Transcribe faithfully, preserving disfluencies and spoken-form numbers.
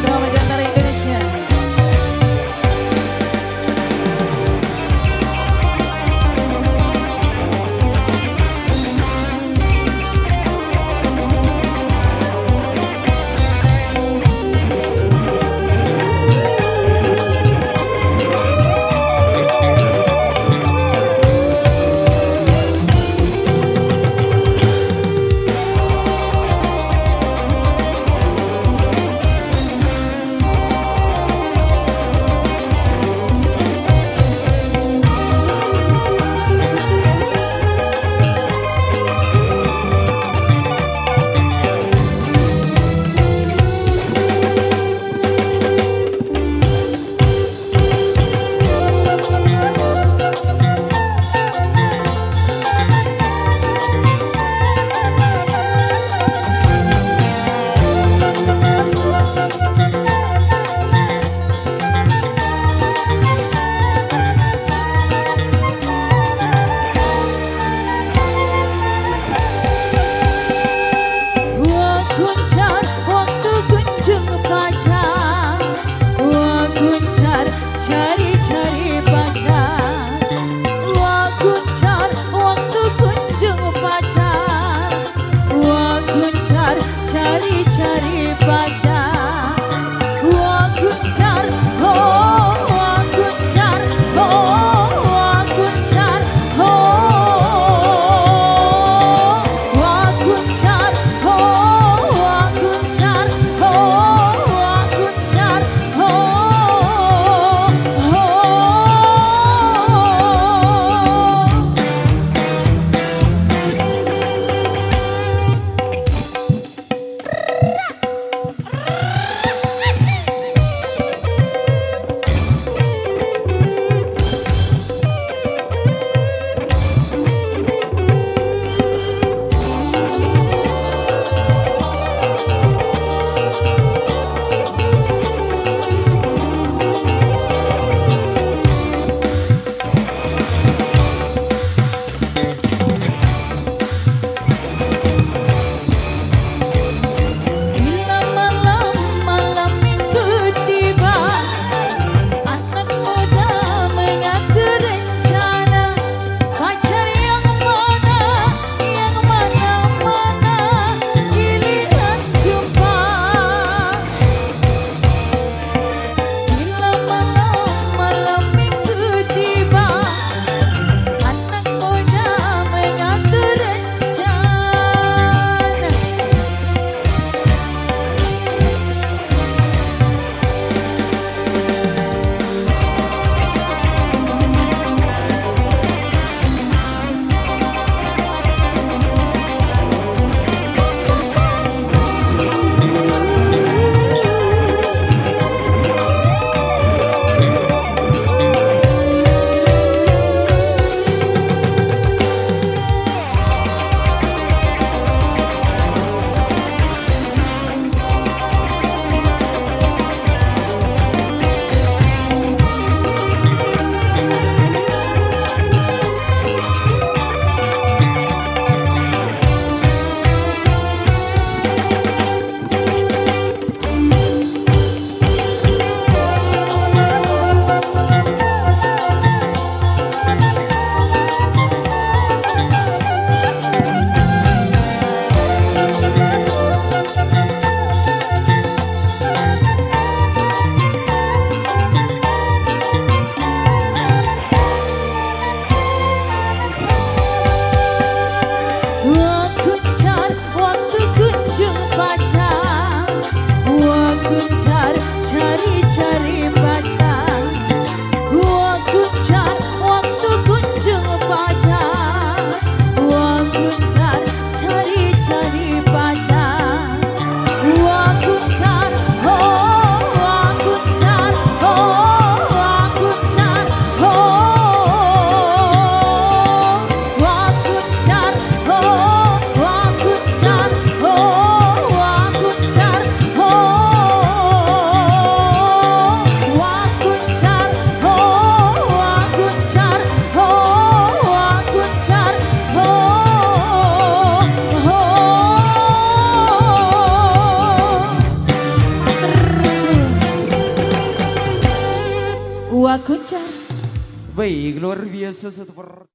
Drama Gantara Indonesia. Wah kuncar waktu kunjung pacar. Wah kuncar cari-cari pacar. Wah kuncar waktu kunjung pacar. Wah kuncar cari-cari pacar. Wah kuncar, ho, wah kuncar, ho, wah kuncar, ho. Wah kuncar, ho, wah kuncar, ho, wah kuncar, ho, ho. Bila malam, malam minggu tiba, anak muda mengatur rencana. Pacar yang mana, yang mana-mana, giliran jumpa. Bila malam, malam minggu tiba, anak muda mengatur rencana. Wah kuncar waktu kunjung pacar. Wah kuncar cari-cari pacar. Wah kuncar waktu kunjung pacar. Wah kuncar cari-cari pacar. Wah kuncar, ho, wah kuncar, ho, wah kuncar, ho. Wah kuncar, ho, wah kuncar, ho, wah kuncar, ho. Wah Кончар. Выиграл вес этот вр-